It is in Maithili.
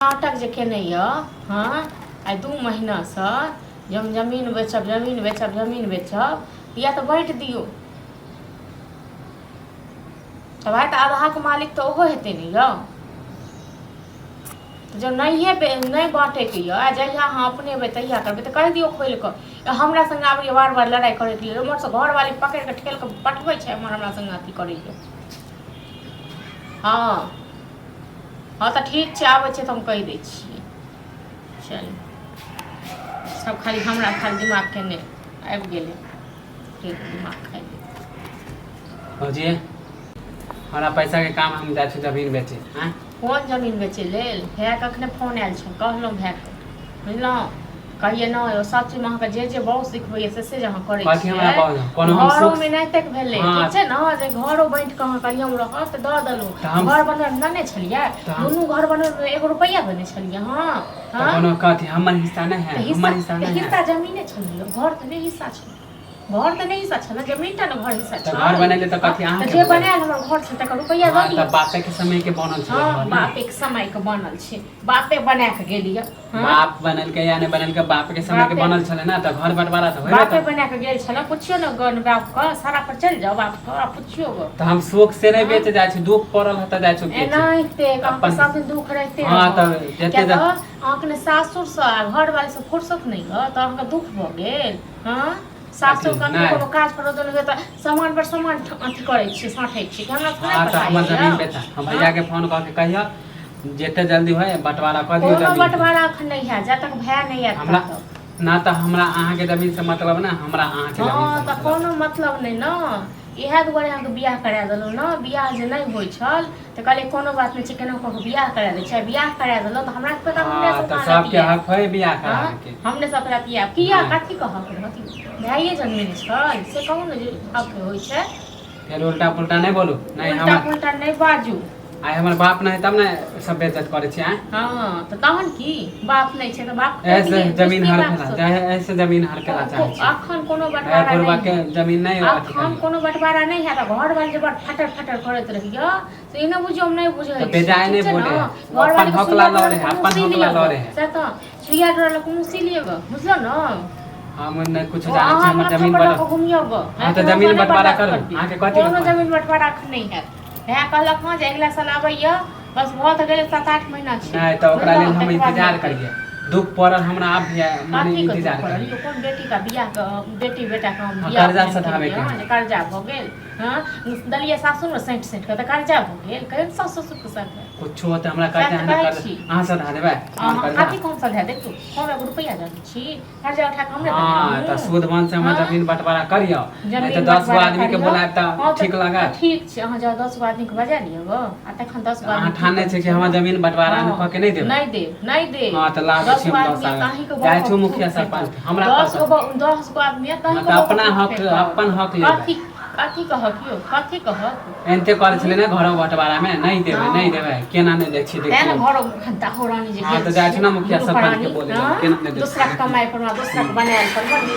नाटक जे केने यऽ, हँ, आइ 2 महीनासँ जे हम जमीन बेचब, जमीन बेचब, जमीन बेचब, या तऽ बाँटि दियौ तऽ भाय, तऽ आधाके मालिक तऽ ओहो हेतै ने यौ। जब नहिए नहि बाँटैके यऽ आ जहिया अहाँ अपनेबै तहिया करबै, तऽ कहि दियौ खोलि कऽ। हमरा संगे आबैए बार बार लड़ाइ करैके लेल, उम्हरसँ घरवाली पकड़ि कऽ ठेल कऽ पठबै छै एम्हर हमरा संगे अथी करैए। हँ हँ, तऽ ठीक छै, आबै छै तऽ हम कहि दै छियै। चलू, सब खाली हमरा खाली दिमाग केने आबि गेलै, दिमाग खाइ। भौजी, हमरा पैसाके काम, हम जाइ छी जमीन बेचे। आँय? कोन जमीन बेचै लेल? भाय कखने फोन आयल छल, कहलहुँ भायके, बुझलहुँ? कहियै नहि, ओ सब चीजमे अहाँके जे जे बहुत सिखबैए से से जे अहाँ करै कथी हमरा छियै। बहुत कोनो हम सुख घरोमे नहि तक भेलै। ठीक छै ने, जे घरो बाँटि कऽ अहाँ कहियो रहत तऽ दऽ देलहुँ। घर बनबै देने छलियै? दुनू घर बनबैमे एगो रुपैआ देने छलियै? हँ। तऽ कोनो कथी हमर हिस्सा नहि है? हमर हिस्सा नहि है? हिस्सा जमीने छलै, घर तऽ नहि हिस्सा छलै। घर तऽ नहि हिस्सा छलै, जमीन टा ने घर हिस्सा तऽ घर छल। बनेले तऽ कथी तऽ अहाँके जे भेलै? बनायल हमर घर छै, तकर रुपैआ दऽ तऽ दिअ। बापे के समय के बनल छलै घर ने। बापे के समय के बनल छै, बापे बना कऽ गेल यऽ। हँ। बाप बनेलकै या नहि बनेलकै, बाप के समय के बापे बनल छलै ने, तऽ घर बंटवारा तऽ होबे बापे करतै। बना कऽ गेल छलै। पुछियौ ने गन बाप के, सारा पर चलि जाउ बाप के आ पुछियौ गो। तऽ हम शौक से नहि बेचे जाइ छी, दुख पड़ल है तऽ जाइ छी बेचे। एनाहिते अहाँके अपन सब दिन दुःख रहिते रहत। तऽ जते किया तऽ अहाँके ने सासुरसँ आ घरवालीसँ फुर्सत नहि यऽ तऽ अहाँके दुःख भऽ गेल। हँ, सासुर अथी कखनो नहि। कोनो काज पर रोजन तऽ सामान पर सामान अथी करै छी, साँठै छी, कि हमरा थोड़े तऽ पता हमर यऽ? जमीन बेचा हम। भैया के फोन कऽ के कहियो, जते जल्दी होय बंटवारा कऽ दियौ कोनो जमीन के। बंटवारा एखन नहि हैत जा तक भाय नहि आयत हमरा तब। ना तऽ हमरा अहाँके जमीन से मतलब ना, हमरा अहाँके जमीन से तऽ मतलब। कोनो मतलब नहि ने, इएह दुआरे अहाँके बियाह करा देलहुँ ने। बियाह जे नहि होइ छल तऽ कहलियै कोनो बात नहि छै, केना कऽ कऽ बियाह करा दै छै। बियाह करा देलहुँ तऽ हमरा पता हमरे तऽ सबके सबके हालत हक होय बियाह कराबे के। हमरे सबके रतिया किया? नहि। कथी कहक रहत? भाइये जनमेने छल से कहू ने जे हक होइ छै। फेर उल्टा पुल्टा नहि बोलू नहि। उल्टा हमर पुल्टा नहि बाजू। आइ हमर बाप नहि है तब ने सब बेइज्जत करै छी आँय? हँ, तऽ तहन की, बाप नहि छै तऽ बाप ऐसे जमीन हड़पेला चाहे, ऐसे जमीन हड़पेला चाहे छी। अखन कोनो बंटवारा बुढ़वा नहि के जमीन नहि अथी अखन करियौ। कोनो बंटवारा नहि हैत। घर वाली जे बड़ फटर फटर करैत रहिय से ई नहि बुझियौ हम नहि बुझै तऽ छी। बेजाय ठीक नहि छै बोले ने? है। ओ घर अपन वाली के हक ला सुइया लड़े डोरा है, के अपन मुसी हक ला लिअ लड़े है। से तऽ सुइया डोरा लऽ कऽ मुसी लिअ ग, बुझलौ ने? हम नहि कुछ ओ जानै छी, अहाँ हमर माथा जमीन पर लऽ बट कऽ घुमियौ ग। तऽ जमीन बंटवारा करू। अहाँके कथी के कोनो कहै? जमीन बंटवारा एखन नहि हैत। भाय कहलक हँ जे अगिला साल आबैया, बस भऽ तऽ गेलै, 7-8 महीना छै। नहि तऽ ओकरा लेल बुझलहुँ? हम तकर बाद इंतजार हेतै। करियै, दुख पड़ल हमरा आब भी है, माने कथी के दुख इंतजार पड़ल करियै। यौ? कोन बेटी का बियाह के, बेटी बेटा के हम बियाह कर्जा उपनयन सधाबे केलियै के हँ है। जे कर्जा भऽ गेल? हँ, देलियै सासुरमे सैंत सैंत कऽ तऽ कर्जा भऽ गेल? कहियौ ने सास ससुरके साथे। कुछो होतै, हमरा सएह कर्जा तऽ है ने कहै कर्जा छी। अहाँ सधा देबै हमर अहाँ कर्जा? कथी के हम सधा देब? हम एगो रुपैआ जानै छी? कर्जा उठा कऽ हमरे तऽ देने सूद बन से हमर जमीन बंटवारा करियौ, नहि तऽ जमीन 10 गो बंटवारा आदमी के करियौ। बोलायब तऽ तऽ ठीक तऽ लागत? ठीक छै, अहाँ जाउ 10 गो आदमीके बजा लिअ गऽ आ तखन 10 गो अहाँ आदमी की ठानै कहै छै कि छै हमर ने? जमीन बंटवारा कऽ के नहि देबै? नहि देब, नहि देब। तऽ लाबै 10 छी गो हम आदमी 10 तऽ अहींके जाइ बौआ छी थूक मुखिया फेकत। सरपंच हमरा 10 गो पर। 10 गो आदमी तऽ तऽ अहींके बौआ अपना थूक हक फेकत। अपन हक लेबै। कथी कथी कहक यौ, कथी कहक? एनते करै छलै ने घरो बंटवारा मे, नहि देबै, नहि देबै, केना नहि दै छियै? तें ने देखियौ। घरो दाहो रानी जे तऽ भेल जाइ छी छियै ने मुखिया दुनू सरपंच के प्राणी बोले हँ केना नहि दै दोसराके छियै। कमाइ पर दोसराके बनायल पर बड़ नीक।